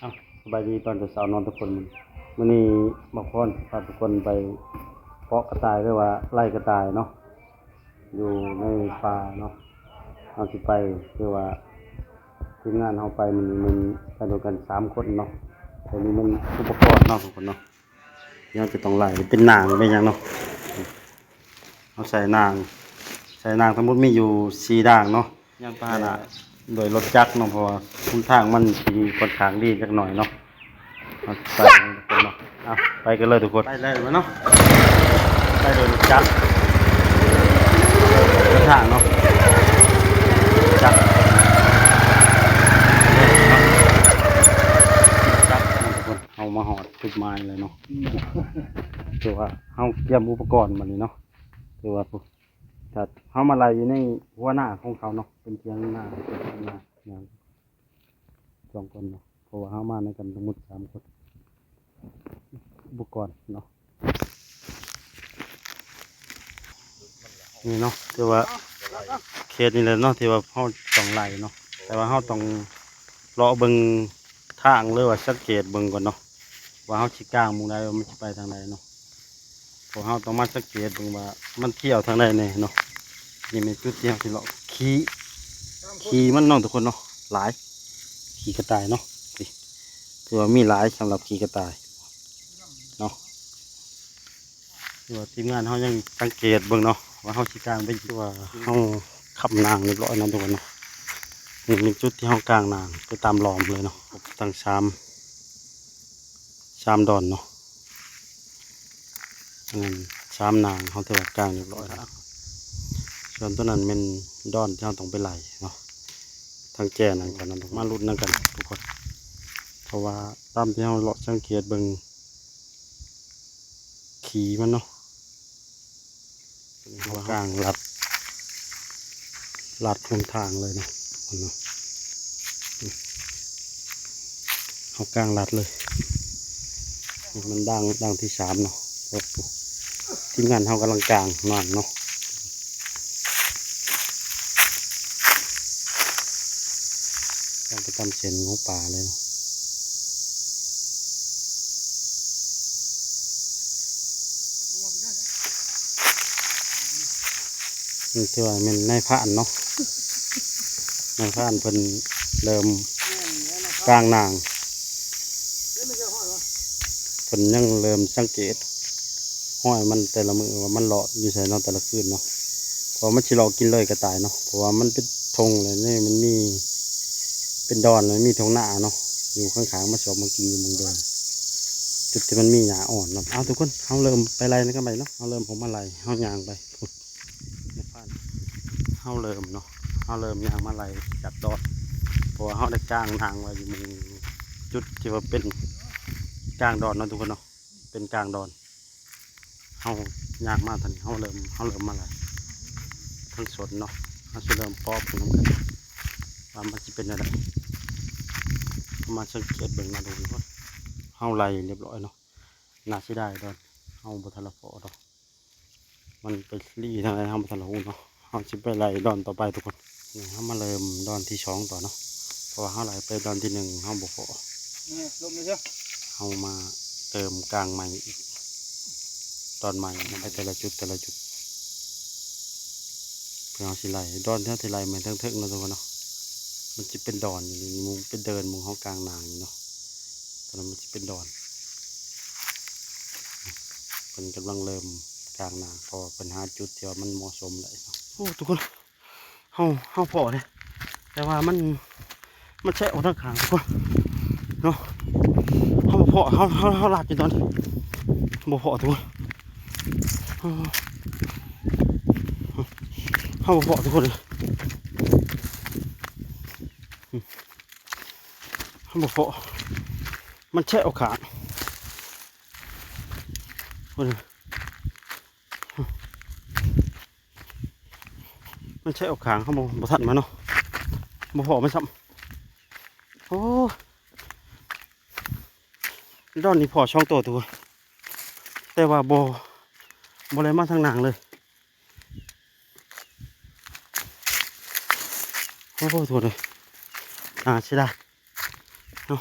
ອ່ະ ສະບາຍດີຕອນເຊົ້າໆເນາະທຸກຄົນ. ມື້ນີ້ບ່າວພອນພາທຸກຄົນໄປເກາະກະຕ່າຍ ຫຼືວ່າໄລ່ກະຕ່າຍເນາະ ຢູ່ໃນປ່າເນາະ. ເຮົາຊິໄປ ຄືວ່າທີມງານເຮົາໄປມື້ນີ້ແມ່ນໄປນຳກັນສາມຄົນເນາະ. ໂຕນີ້ແມ່ນອຸປະກອນເນາະທຸກຄົນເນາະ ທີ່ເຮົາຈະຕ້ອງໄລ່ ເປັນໜາງເປັນຫຍັງເນາະ. ເຮົາໃສ່ໜາງ ໃສ່ໜາງທັງໝົດມີຢູ່ສີ່ດ່າງເນາະ. ຍານພາຫະນະໂດຍລົດຈັກເນາະ ເພາະວ່າຫົນທາງມັນຊິຂ້ອນຂ້າງດີຈັກໜ້ອຍເນາະ. ເຮົາໃສ່ເນາະ ເອົາ ໄປກັນເລີຍທຸກຄົນ ໄປເລີຍເນາະ. ໄປໂດຍລົດຈັກ ເດີນທາງເນາະ ຈັກ ເຮົາມາຮອດຈຸດໝາຍແລ້ວເນາະ. ຖືວ່າເຮົາກຽມອຸປະກອນບັດນີ້ເນາະ ຖືວ່າ ຖ້າເຮົາມາໄລ່ຢູ່ໃນຫົວນາຂອງເຂົາເນາະ ເປັນຖຽງນາ ເປັນຖຽງນາຫຍັງສອງຄົນເນາະ ເພາະວ່າເຮົາມານຳກັນທັງໝົດສາມຄົນ. ອຸປະກອນເນາະ ນີ້ເນາະ ແຕ່ວ່າເຂດນີ້ແຫຼະເນາະ ທີ່ວ່າເຮົາຕ້ອງໄລ່ເນາະ ແຕ່ວ່າເຮົາຕ້ອງເລາະເບິ່ງທາງ ຫຼືວ່າສັງເກດເບິ່ງກ່ອນເນາະ ວ່າເຮົາຊິກາງໝ່ອງໃດ ວ່າມັນຊິໄປທາງໃດເນາະ. ພວກເຮົາຕ້ອງມາສັງເກດເບິ່ງວ່າມັນທ່ຽວທາງໃດແດ່ເນາະ. ນີ້ແມ່ນຈຸດທີ່ເຮົາຊິເລາະ ຂີ້ ຂີ້ມັນເນາະທຸກຄົນເນາະ ຫຼາຍ ຂີ້ກະຕ່າຍເນາະ. ນີ້ ຖືວ່າມີຫຼາຍສຳລັບຂີ້ກະຕ່າຍເນາະ. ຖືວ່າທີມງານເຮົາຍັງສັງເກດເບິ່ງເນາະ ວ່າເຮົາຊິກາງໄປ ຄືວ່າເຮົາຄ້ຳໜາງຮຽບຮ້ອຍເນາະທຸກຄົນເນາະ. ນີ້ແມ່ນຈຸດທີ່ເຮົາກາງໜາງໄປຕາມລ້ອມເລີຍເນາະ ທັງສາມ ສາມດອນເນາະ. ອັນນັ້ນສາມນາງເຮົາຖືວ່າກາງຮຽບຮ້ອຍແລ້ວ. ສ່ວນຕົວນັ້ນແມ່ນດອນທີ່ເຮົາຕ້ອງໄປໄລ່ເນາະ ທາງແຈນັ້ນກ່ອນເນາະ. ມາລຸ້ນນຳກັນທຸກຄົນ ເພາະວ່າຕາມທີ່ເຮົາເລາະສັງເກດເບິ່ງ ຂີ້ມັນເນາະ ເຮົາກາງລັດ ລັດຫົນທາງເລີຍເນາະ ເນາະ ເຮົາກາງລັດເລີຍ. ນີ້ມັນດ່າງ ດ່າງທີສາມເນາະ. ໂອ້ ທີມງານເຮົາກຳລັງກາງນາງເນາະ ກາງໄປຕາມເສັ້ນຂອງປ່າເລີຍເນາະ. ນີ້ຖືວ່າແມ່ນນາຍພານເນາະ ນາຍພານເພິ່ນເລີ່ມກາງນາງ ເພິ່ນຍັງເລີ່ມສັງເກດຮອຍມັນແຕ່ລະມື້ວ່າມັນເລາະຢູ່ໃສເນາະ ແຕ່ລະຄືນເນາະ. ເພາະວ່າມັນຊິເລາະກິນເລີຍກະຕ່າຍເນາະ ເພາະວ່າມັນເປັນທົ່ງແລ້ວນີ້ ມັນມີເປັນດອນ ແລ້ວມີທົ່ງນາເນາະ ຢູ່ຂ້າງໆ ມັນຊິອອກມາກິນຢູ່ໝ່ອງເດີມ ຈຸດທີ່ມັນມີຫຍ້າອ່ອນເນາະ. ເອົາ ທຸກຄົນ ເຮົາເລີ່ມໄປໄລ່ນຳກັນໄປເນາະ ເຮົາເລີ່ມເຂົ້າມາໄລ່ ເຮົາຍ່າງໄປ ເຮົາເລີ່ມເນາະ ເຮົາເລີ່ມຍ່າງມາໄລ່ຈາກດອນ ເພາະວ່າເຮົາໄດ້ກາງນາງໄວ້ຢູ່ໝ່ອງຈຸດທີ່ວ່າເປັນກາງດອນເນາະ ທຸກຄົນເນາະ ເປັນກາງດອນ. ເຮົາຍ່າງມາທາງນີ້ ເຮົາເລີ່ມ ເຮົາເລີ່ມມາໄລ່ທັງສົນເນາະ. ເຮົາຊິເລີ່ມເປາະເບິ່ງນຳກັນວ່າມັນຊິເປັນແນວໃດ ເຮົາມາສັງເກດເບິ່ງນະ ທຸກຄົນ. ເຮົາໄລ່ຮຽບຮ້ອຍເນາະ ໜ້າເສຍດາຍດອນ ເຮົາບໍ່ທັນລະເປາະດອກ ມັນໄປລີ້ທາງໃດເຮົາບໍ່ທັນລະຮູ້ເນາະ. ເຮົາຊິໄປໄລ່ດອນຕໍ່ໄປທຸກຄົນ. ນີ້ເຮົາມາເລີ່ມດອນທີສອງຕໍ່ເນາະ ເພາະວ່າເຮົາໄລ່ໄປດອນທີໜຶ່ງເຮົາບໍ່ພໍ ເຮົາມາເຕີມກາງໃໝ່ອີກ ດອນໃໝ່ນຳໄປແຕ່ລະຈຸດ ແຕ່ລະຈຸດ ເພື່ອເຮົາຊິໄລ່ ດອນທີ່ເຮົາຊິໄລ່ແມ່ນເທິງໆເນາະ ທຸກຄົນເນາະ. ມັນຊິເປັນດອນຢູ່ນີ້ ໝ່ອງເປັນເດີ່ນ ໝ່ອງເຮົາກາງນາງນີ້ເນາະ. ຕອນນັ້ນມັນຊິເປັນດອນ ເພິ່ນກຳລັງເລີ່ມກາງນາງ ເພາະວ່າເພິ່ນຫາຈຸດທີ່ວ່າມັນເໝາະສົມແລ້ວເນາະ. ໂອ້ ທຸກຄົນ ເຮົາ ເຮົາພໍ້ເດ້ ແຕ່ວ່າມັນ ມັນແຊະອອກທາງຂ້າງ ທຸກຄົນເນາະ. ເຮົາບໍ່ພໍ້ ເຮົາ ເຮົາ ເຮົາລາດຢູ່ຕອນນີ້ ບໍ່ພໍ້ ທຸກຄົນ ເຮົາ ເຮົາບໍ່ພໍ້ ທຸກຄົນເອີຍ ເຮົາບໍ່ພໍ້ ມັນແຊະອອກຂ້າງ ທຸກຄົນເອີຍ. ມັນໃຊ້ອອກຂ້າງ ເຮົາບໍ່ ບໍ່ທັນມາເນາະ ບໍ່ພໍ້ມັນຊ້ຳ. ໂອ້ ດອນນີ້ພໍ້ສອງໂຕ ທຸກຄົນ ແຕ່ວ່າບໍ່ ບໍ່ໄດ້ມາທາງນາງເລີຍ. ໂອ້ ທຸກຄົນເອີຍ ໜ້າເສຍດາຍເນາະ.